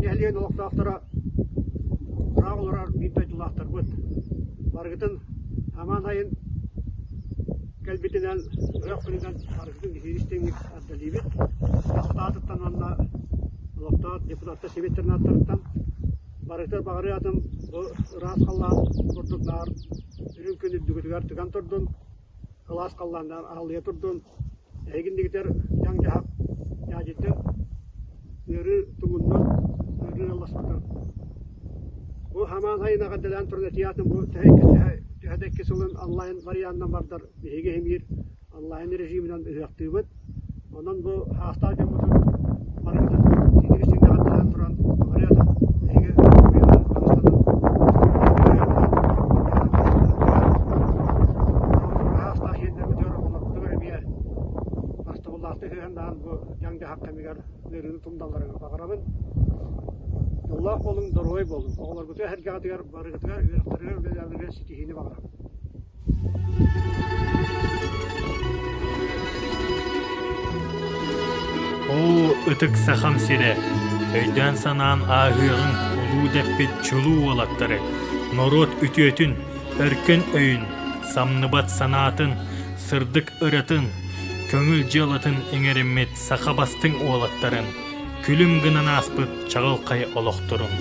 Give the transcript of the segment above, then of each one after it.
нэһилиэгин олохтоохторо ыраах олорор биир дойдулаахтарбыт. Барыгытын самаан сайын кэлбитинэн, ыһыах күнүнэн барыгытын биһиги истиҥник эҕэрдэлиибит. Дьаһалта аатыттан уонна олохтоох депутаттар сэбиэттэрин ааттарыттан барыгытыгар баҕарыа атын бу ыраас халлаан курдук наар үрүҥ күн үрдүгүтүгэр тыган турдун, кылаас халлааннаан аһылыйа турдун, эһигиннигитэр дьаҥ-дьаһах дьаадьыйдын, ыарыы тумуннун, ыарыы ыалласпатын. Бу хамаан сайын эҕэрдэлээн туран этии бу төһө да икки сылын онлайн варианынан бардар биһиги иһимиир онлайн режиминэн ыһыахтыыбыт. Онон бу хаастаах дьоммутун барыгытын итиник эҕэрдэлээн туран баҕарыатым эһиги хаастаах иэннэрбитигэр оҕолорбутугар эмиэ бастабыллаахтык ыһыаннаан бу дьаҥ-дьаһах кэмигэр ыарыыны тумналларыгар баҕарабын. Дьоллоох буолуҥ, доруобай буолуҥ. Оҕолоргутугар, сэргэҕитигэр барыгытыгар үөрэхтэригэр, үлэлэригэр ситиһиини баҕарабын. Оо, ытык Сахам сирэ, өйдөөн-санаан ааһыаҕыҥ улуу дэппит чулуу уолаттары, норуот үтүөтүн, өркөн өйүн, самныбат санаатын, сырдык ыратын, көҥүл дьыалатын иҥэриммит саха бастыҥ уолаттарын, күлүм гынан ааспыт чаҕылхай олохторун.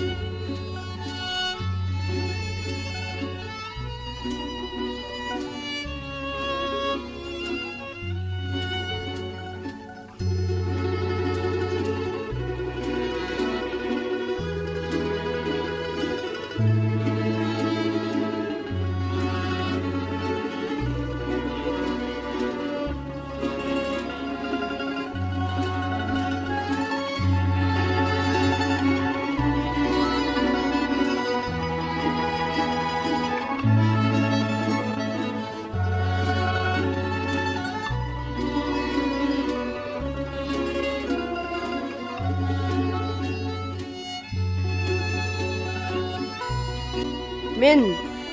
Мин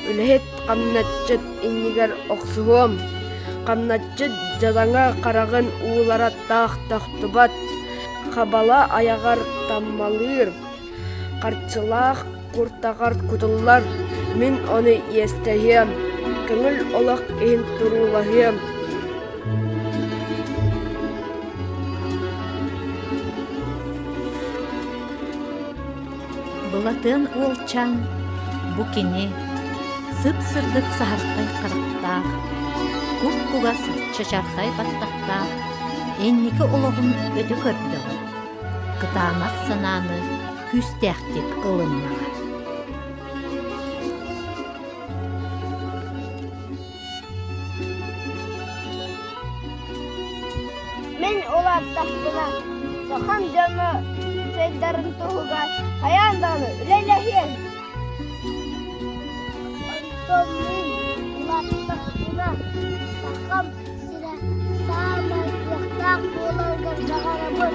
үлэһит хамначчыт иннигэр охсуһуом, хамначчыт дьадаҥа хараҕын уулара таах тохтубат, хабала айаҕар таммалыыр, харчылаах куртаҕар кутуллар, мин ону иэстэһиэм, көҥүл олох иһин туруулаһыам. Былатыан уолчаан бу кини сып-сырдык саһархай харахтаах, куп-кугас чачархай баттахтаах инники олоҕун өтө көрдөҕө, кытаанах санааны күүстээхтик ылыннаҕа. Мин улааттахпына, сахам дьоно сайдарын туһугар хайаан даҕаны үлэлэһиэм. Онтон мин улааттахпына, сахам сирэ саамай кыахтаах буоларыгар баҕарабын.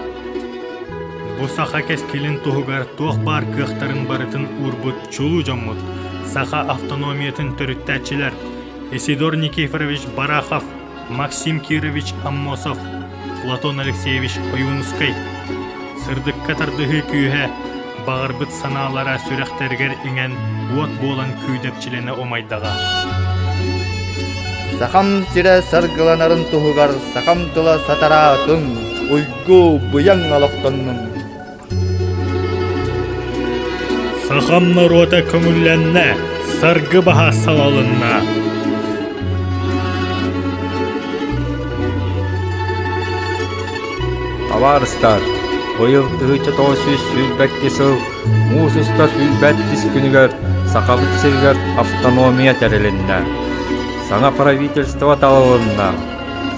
Бу саха кэскилин туһугар туох баар кыахтарын барытын уурбут чулуу дьоммут, саха автономиятын төрүттээччилэр Исидор Никифорович Барахов, Максим Кирович Аммосов, Платон Алексеевич Ойуунускай сырдыкка тардыһыы күүһэ баҕарбыт санаалара сүрэхтэригэр иҥэн уот буолан күүдэпчилэнэ умайдаҕа. Сахам сирэ саргыланарын туһугар сахам тыла сатараатын, уйгу быйаҥ олохтоннун. Сахам норуота көҥүллэннэ, саргы баһа салалынна. Табаарыстар, быйыл 1922 сыл муус устар сүүрбэттис күнүгэр Сахабыт сиригэр автономия тэрилиннэ. Саҥа правительство талылынна,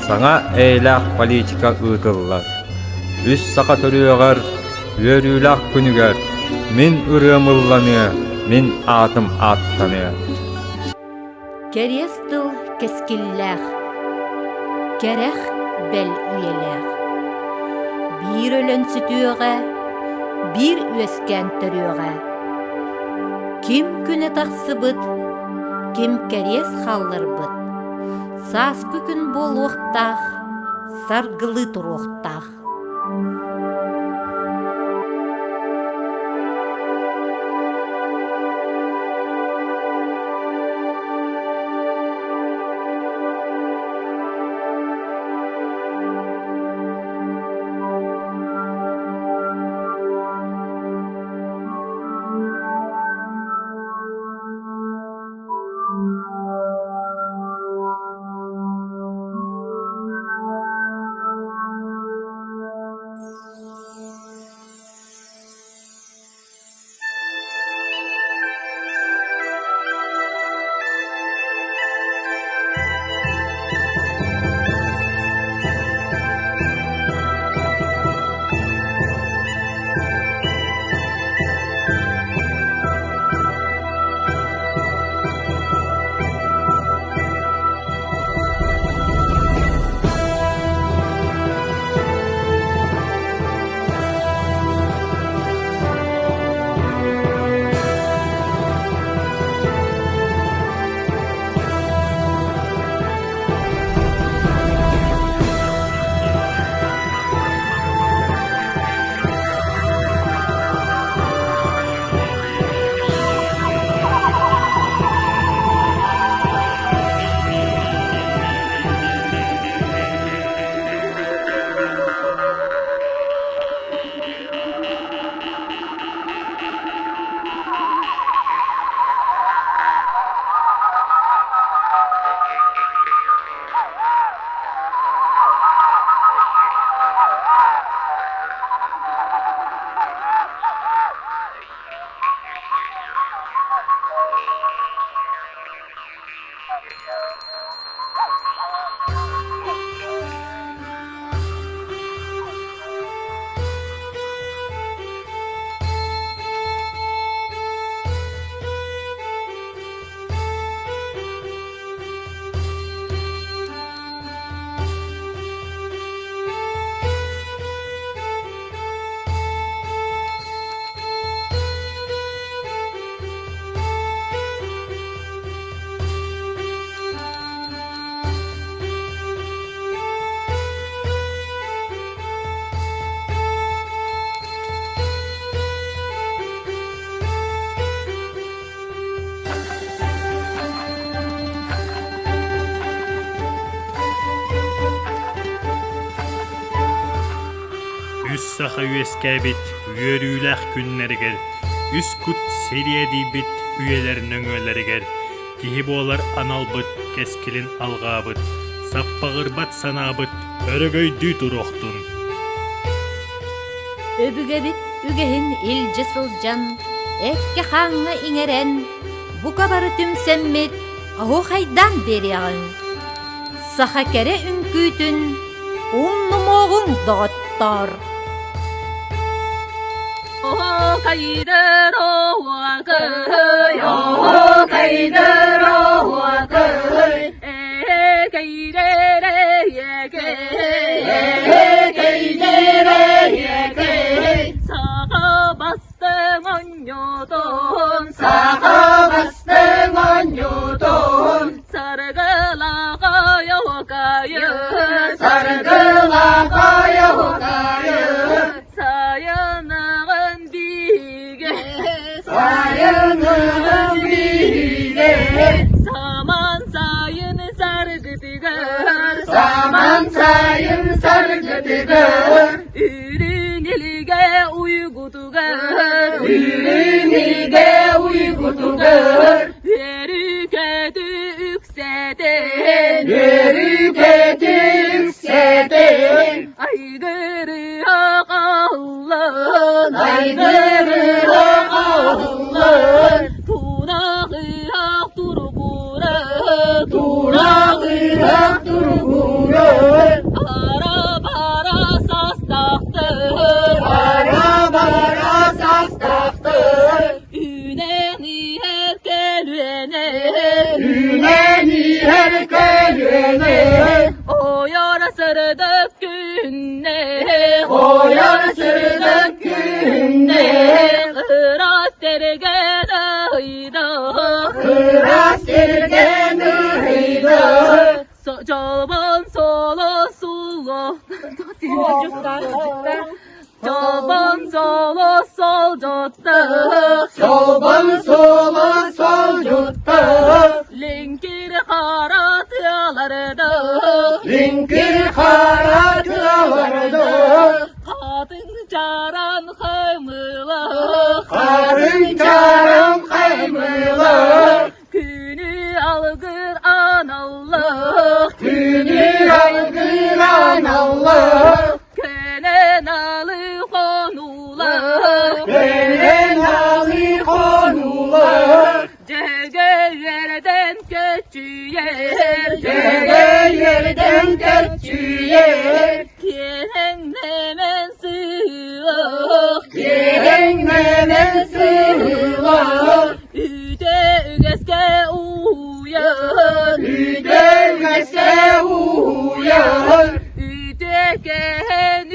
саҥа эйэлээх политика ыытыллар. Үс саха төрүөҕэр, үөрүүлээх күнүгэр мин ырыам ылланыа, мин аатым ааттаныа. Кэриэс тыл кэскиллээх, кэрэх бэл үйэлээх. Биир өлөн сүтүөҕэ, биир үөскээн төрүөҕэ. Ким күнэ тахсыбыт, ким кэриэс хаалларбыт, сааскы күн буолуохтаах, саргылыы туруохтаах. Үс саха үөскээбит үөрүүлээх күннэригэр, үс кут сириэдийбит үйэлэр нөҥүөлэригэр киһи буолар аналбыт кэскилин алҕаабыт, саппаҕырбат санаабыт өрөгөйдүү туруохтун. Өбүгэбит үгэһин илдьэ сылдьан, эккэ-хааҥҥа иҥэрэн, бука бары түмсэммит, оһуохайдаан биэриэҕиҥ. Саха кэрэ үҥкүүтүн умнумуоҕуҥ, доҕоттоор! Саха бастыҥ оонньуутун Саргылаах ойоҕукайын Сайыныгын биһигэ Сайыныгын биһигэ Саман сайын саргытыгар Саман сайын саргытыгар Үрүҥ илигэ уйгутугар Үрүҥ илгэ уйгутугар Үөрүү-көтүү үксэтин Үөрүү-көтүү үксэтин Айгырыах аллан Айгырыах аһыллан Тураҕыах тургура Тураҕыах тургурар Ара-бара састахтыр Ара-бара састахтыр Үүнэн иһэр көлүөнэ Үүнэн иһэр көлүөнэ Ойор сырдык күннэ Ойор сырдык күннэ Ыраас сиргэ ыйда Ыраас сиргэ ыйда Чолбон соло суло Чолбон соло солдьуттах Чолбон соло солдьуттах Лиҥкир хара тыалардах Лиҥкир хара тыалардах Хатыҥ чараҥ хаймыылах Хатыҥ чараҥ хаймыылах Күнү алгыр аналлах Күнү алгыр аналлах Көнөн алы хонуулах Көнөн алы хонуулах Дьөгө үөрдэн көччүйэр Дьөгө үөрдэн көччүйэр Киэҥ нэмэн сыылах Киэҥ нэмэн сыылах Үтэ үгэскэ уһуйан Үтэ үгэскэ уһуйан Үтэ кэһэн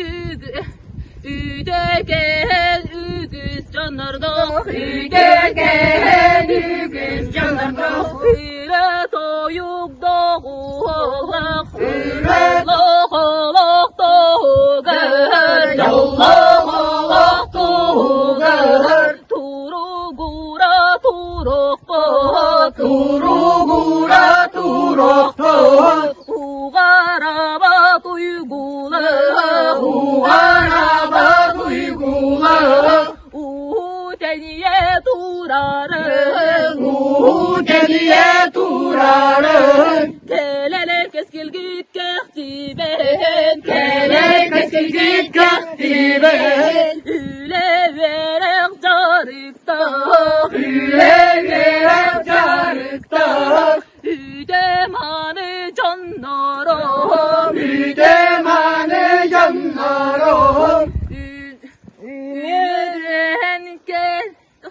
Үтэ кэһэн үгүс дьоннордоох Үтэ кэһэн үгүс дьоннордоох Үрэ тойук доҕуһалах Үрэ Олох туһугар Дьоллоох олох туһугар Туругура турукпут Туругура туруохпут Угараба туйгулах Угараба туйгулах Уу тэнийэ турарын Уу тэнийэ турарын Кэлэр кэскилгит кэхтибэт Кэлэр кэскилгит кэхтибэт Үлэ үөрэх дьарыктаах Үлэ үөрэх дьарыктаах Үтэ мааны дьоннорум Үтэ мааны дьоннорум Үмүрүһэн кэл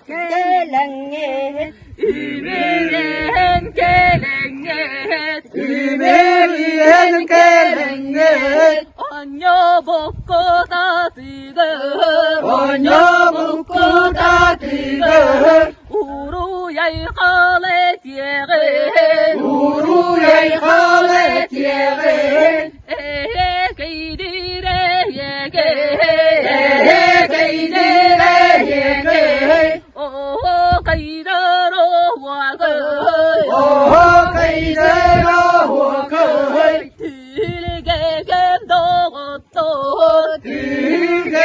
Кэлэҥҥит Үмүрүһэн кэлэҥҥит Үмүрүһэн кэлэҥҥит Онньобокко татыгыр Онньобукку татыгыр Уруй-айхал этиэҕин Уруй-айхал этиэҕин Эһэкэйдир эйэкэй Эһэкэйдир эйэкэй Оһуокайдар оһуокай Оһуокайдар оһуокай Түһүлгэ кэм доҕоттор Түһүлгэ.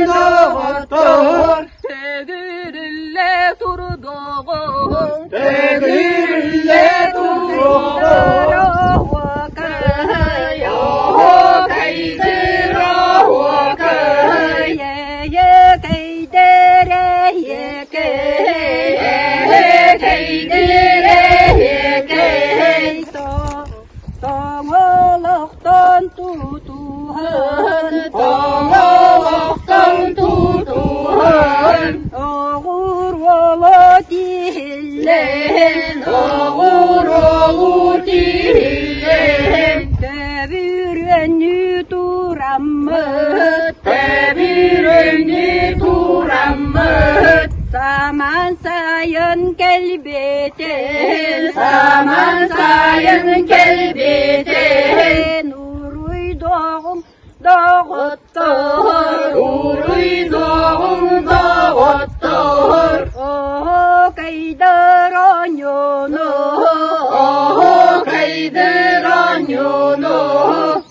доҕоттор. Төгүрүллэ турдоҕун. Төгүрүллэ турдоҕун. Оһуокай, Оһуокайдыр оһуокай. Эйэкэйдэр эйэкэй. Эйэкэйдир эйэкэй. Тоҥолохтон тутуһан, Тоҥолохтон тутуһан, оҕуруолу тиһиллэн, Оҕуруолу тиһиллэн, Төбүрүөннүү тураммыт, Төбүрүөннүү тураммыт, Самаан сайын кэлбитин, Самаан сайын кэлбитин, Уруйдоҕум доҕоттор, Уруйдоҕум доҕоттор, Оһуокайдар оонньууну, Оһуокайдар оонньууну,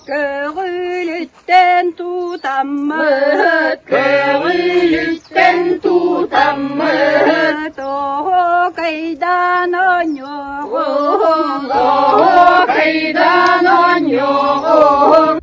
Көҕүлүттэн тутаммыт, Көҕүлүттэн тутаммыт, Оһуокайдаан оонньуоҕуҥ, Оһуокайдаан оонньуоҕуҥ.